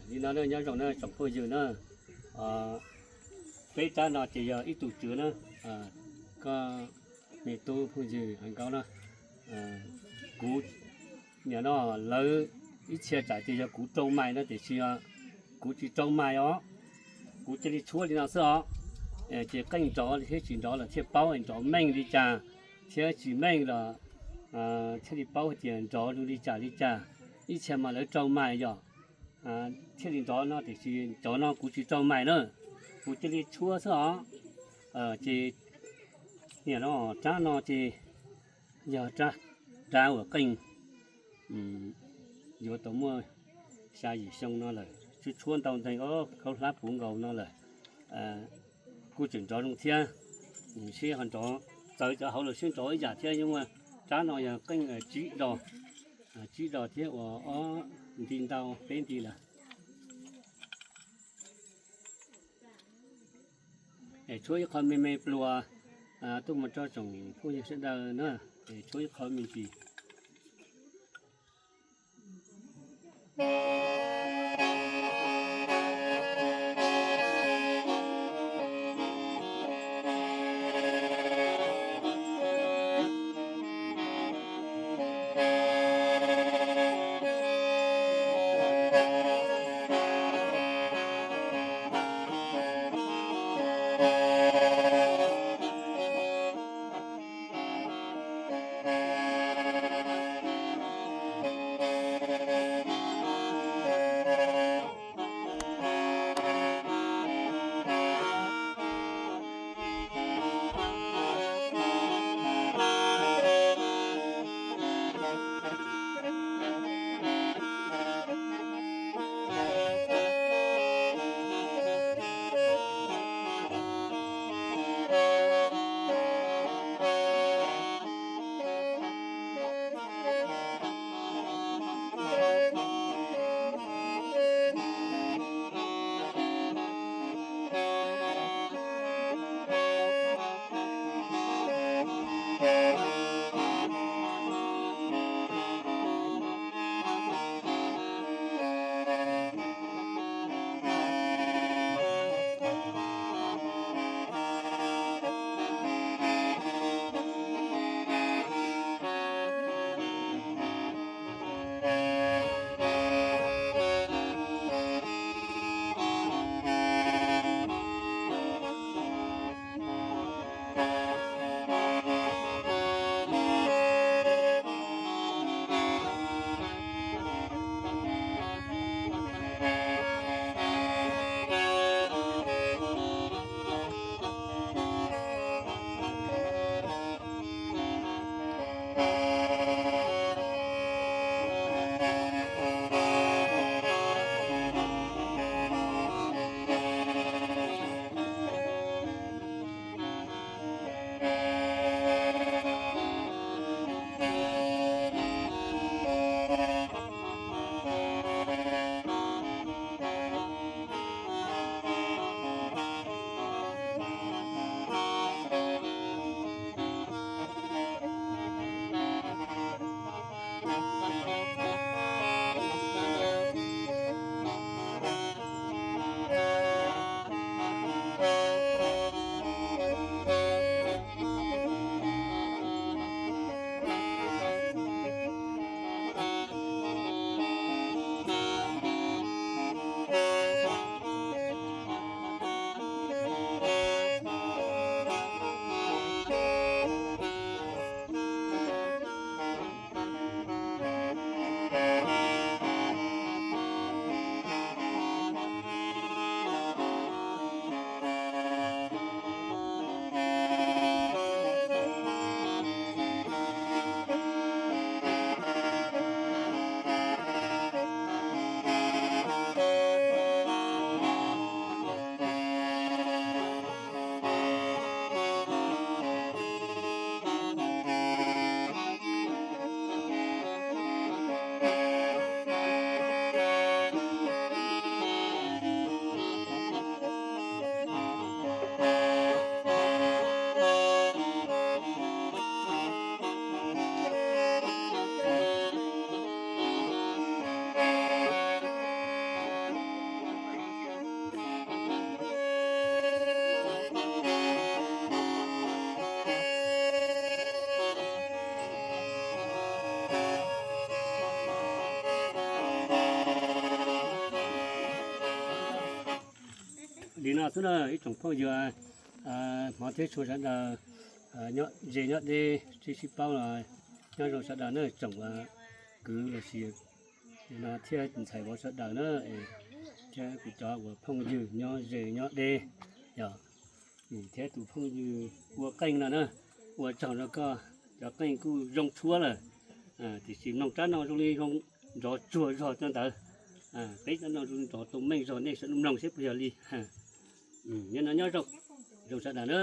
Li no nyob zoo na tsoom phooj ywg na, peb rab no ces yog ib tug tswv na, koj me tub phooj ywg Hais Nkaub na, kuv nim no lawv ib txhia tsam tias yog kuv rau mais no tiam sis kuv tsis rau mais os, kuv cia li tshuab li no xwb os. Ces qeej nrov thiab tsis nrov los thiaj paub nrov meej li cas thiab tsis meej los thiaj li paub hais tias nrov zoo li cas li cas. Ib txhia mas lawv rau mais yom, thiaj li nrov no tiam sis cov no kuv tsis rau mais na, kuv cia li tshuab xwb os. Ces nim no rab no ces yog rab uas qeej yuav tau muaj xya yim xyoo no lawm, tshuab tshuab ntau nteeg ob khaub hlab puv nkaus no lawm, kuj tseem nrov zoo thiab. Seb ho nrov txawv cov hauv los seb nrov ib yam thiab, yeej muaj rab no yog qeej tsib dos, tsib dos thiab uas ob nti ntau peb nti lawm. Es tshuab ib qho me me pluas tuaj mus rau tsoom phooj ywg sawv daws na, es tshuab ib qho me ntsis. Li no xwb na ib tsoom phooj ywg, hmov thiab tshua sawv daws, nyob ze nyob deb, sib sib paub los nyob zoo sawv daws na tsoom kwv los sis no thiab ntxhais vauv sawv daws na, thiab kuv cov uas phooj ywg nyob ze nyob deb, yog thiab tus phooj ywg ua qeej no na, ua tsaug rau koj, cov qeej kuj zoo tshuab lawm, tiam sis mloog rab no zoo li zoo nrov tsuag zog rau ntawd, peb rab no zoo li nrov tau meej zog, nej sawv daws mloog seb puas yog li. Nyob no nyob zoo, zoo sawv daws na.